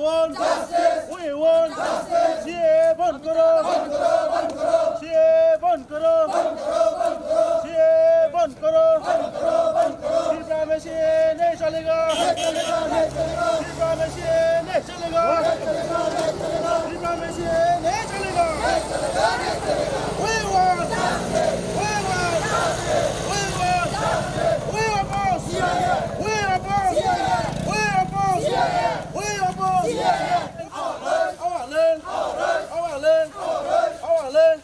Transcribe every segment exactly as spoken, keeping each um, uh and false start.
want justice. We want justice. C A A ban karo. Ban karo, ban karo. C A A ban karo. Ban karo, ban karo. C A A ban karo. Ban karo, ban karo. Tripura mein C A A nahi chalega. Nahi chalega, nahi chalega. Tripura mein C A A nahi chalega. Nahi chalega, nahi chalega. Tripura mein C A A nahi chalega. Nahi chalega, nahi chalega. We want justice. We want justice. We want justice. We oppose. C A A. We oppose. C A A. We oppose. C A A. We oppose. C A A. Our land, our land, our land, our land.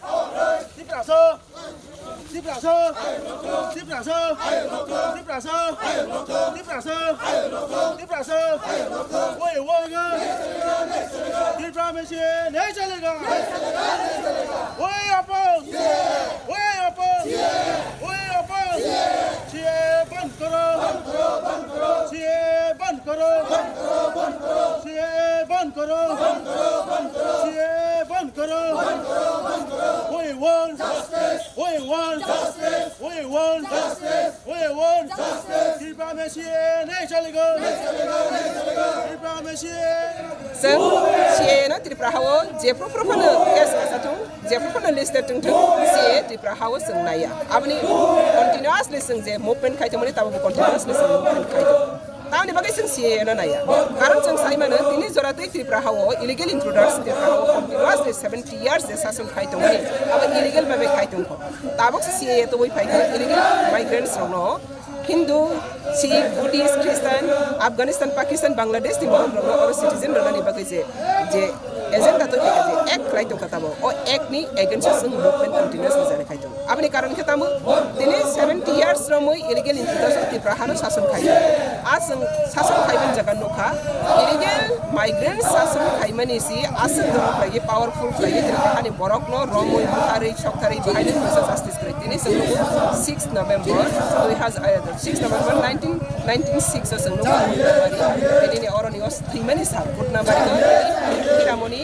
Tiprasa, Tiprasa, Tiprasa, Tiprasa, Tiprasa, Tiprasa. We want Tripura mein C A A nahi chalega. We oppose. We oppose. We oppose. C A A ban karo. C A A ban karo. C A A ban karo. C A A ban karo. We want justice. We want justice. We want justice. We want justice. Tripura mein C A A nahi chalega. Tripura mein C A A. Chwng C A A no Tripura hao jephru phru phano case kasathung, jephru phano list tongthung, C A A Tripura hao chwng naiya. Aboni continuously chwng je movement khai tongmani, tabukbo continuously chwng movement khai tongo. Tamoni bagwi chwng C A A no naiya. Karon chwng sai mano, tini jora twi Tripura hao illegal intruders Tripura hao continuously seventy years je sason khai tongmani, abo illegal babe khai tongkho. Tabuk se C A A tubui phaikha illegal migrants rokno, Hindu, Sikh, Buddhist, Christian, Afghanistan, Pakistan, Bangladesh ni borok rokno oro citizen rwnani bagwi je, je agenda twi phaikha, je act khlai tongkha tabuk. O act ni against o chwng movement continuously jani khai tongo. Aboni karon khe tamo, tini seventy years romwi illegal intruders o Tripura hano sason khai. A chwng sason khaimani jaga nukha, illegal migrants sason khaimani si aswk doro khlaiwi, powerful khlaiwi Tripura hani borokno romwi, butharwi, soktarwi, bahaino mungsa justice kwrwi. Tini chwng nugo six November, dui hazar, eh, six November nineteen ninety-six o chwng nugo Butnabari. Tini ni oroni o thwimani sal Butnabari o Hiramoni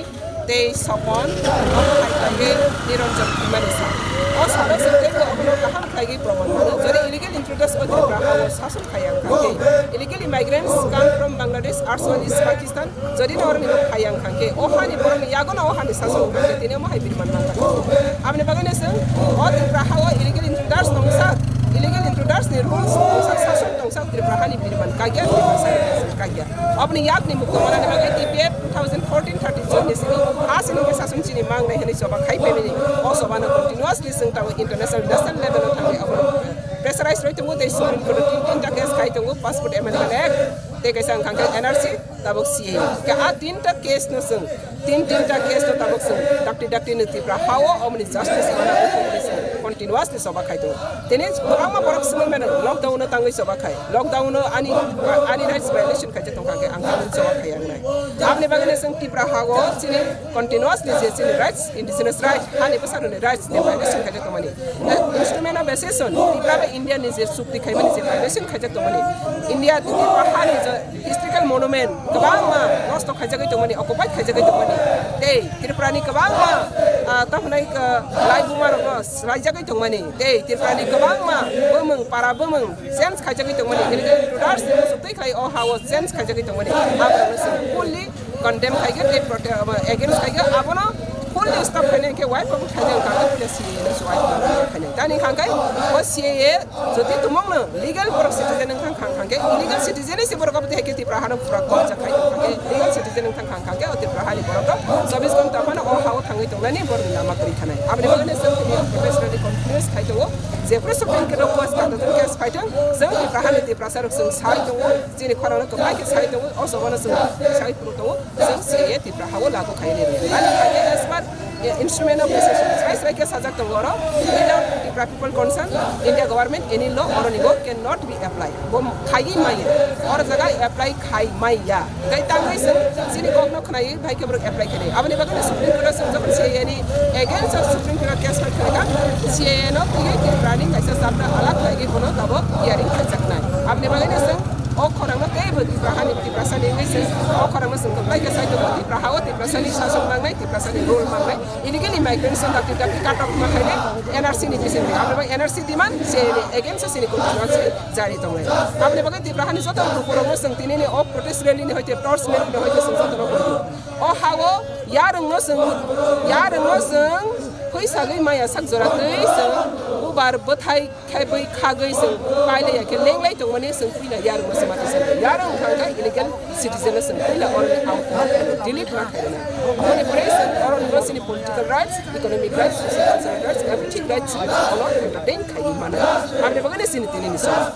tei Sopon, omo hai khlaiwi Niranjan thwimani sal. O salo chwng teibo obono kaham khlaiwi proman mano. Jodi illegal intruders o Tripura hao sason khaiya wngkha khe, illegal immigrants come from Bangladesh, Arsanis, Pakistan, jodi no oroni no phaiya wngkha khe, o hani borokni yago no o hani sason wngkha khe, tini omo hai bini manna wngkha. Aboni bagwi no chwng o Tripura hao illegal intruders tongsa, illegal intruders ni rules tongsa, sason tongsa, Tripura hani bini man kagya, Tripura sari kakya. Aboni yakni mukto manani bagwi T P F two thousand fourteen thirty June ni simi ha sini khe sason chini mangnai hwnwi choba khai phaimani. O choba no continuously chwng tabuk international, national level o thangwi abono pressurize rwi tongo tei Supreme Court o tin tinta case khai tongo, Passport Amendment Act tei kaisa wngkha khe N R C, tabuk C A A. Khe a tinta case no chwng, tin tinta case no tabuk chwng dakti dakti no Tripura hao omoni justice mana continuously choba khai tongo. Tini kwbangma borok swngwi mano, lockdown no tangwi choba khai, lockdown no ani, ani rights violation khaijak tongkha khe ang tangwi choba khai ang nai. Aboni bagwi no chwng Tripura hao chini continuously je chini rights, indigenous rights, hani bwsarokni rights ni violation khaijak tongmani. Eh, instrument of accession, Tripura bai India ni je chukti khaimani je violation khaijak tongmani. India Tripura hani je historical monument kwbangma nosto khaijagwi tongmani, occupied khaijagwi tongmani. Tei Tripura ni kwbangma, ah, tamo hwnai, ah, laibuma rokno swlaijagwi tongmani. Tei Tripura ni kwbangma bumung, para bumung change khaijagwi tongmani. Illegal intruders ni muchuk twi khlai o ha o change khaijagwi tongmani. Aborokno chwng fully condemn khaikhe tei prote-, against khaikhe abono fully stop khaina hinkhe wai phano khaina wngkha khe C A A no se wai phano khaina. Tamni hwnkhai o C A A jodi tumungno legal borok citizen wngkha kha khe illegal citizen se borok abo tei Tripura hano pura kobja khai kha khe legal citizen wngkha kha khe o Tripura hani borok rok chobbish ghonta phano o ha o thangwi tongnani borokni lama kwrwi khanai. Aboni bagwi no chwng tini protest rally continuous khai tongo. Jephru Supreme Court o case kha tongthung, case phai thung, chwng Tripura hani Tiprasa rok chwng sai tongo, chini khorang no kwplai khe sai tongo, o choba no chwng sai phuru tongo. Chwng C A A Tripura ha o lagu khai rwi rwya. Ani kha khe as per, eh, instrument of accession. Srai srai khe sajak tongo oro, without Tripura people consent, India government any law oroni bo cannot be apply. Bo khaiwi maya. Oro jaga apply khai maya. Tei tangwi chwng chini kokno khwnaiwi bai khe borok apply khainai. Aboni bagwi no Supreme Court o chwng jokon C A A ni against o Supreme Court o case file khlaikha, C A A no twiwi Tripura ni kaisa chapter alak khaiwi bono tabuk hearing khaijaknai. Aboni bagwi no chwng O khorangno teibo Tipra hani Tiprasani wngwi se o khorangno chwng kwplai khe sai tongo. Tipra hao Tiprasani sasok mangnai, Tiprasani rule mangnai. Illegally migrants no dakti dakti cut off ma khainai N R C ni bisingtwi. Aboni bagwi N R C demand se against se sini constituency jari tongnai. Aboni bagwi Tipra hani joto lukurokno chwng tinini o protest rally ni hoite torch rally ni hoite chwng jotono o hao yarwngno chwng yarwngno chwng phuisagwi maya sak jora twi chwng bubar bwthai khe bui khagwi chwng pailaiya khe lenglai tongmani chwng puila yarwngno se mati se yarwng wngkha khe illegal citizen no chwng puila oroni out delete ma khairwna. Aboni pore chwng oroni no chini political rights, economic rights, social cultural rights, everything rights chwng ono maintain khaiwi mano. Aboni bagwi no chini tinini song.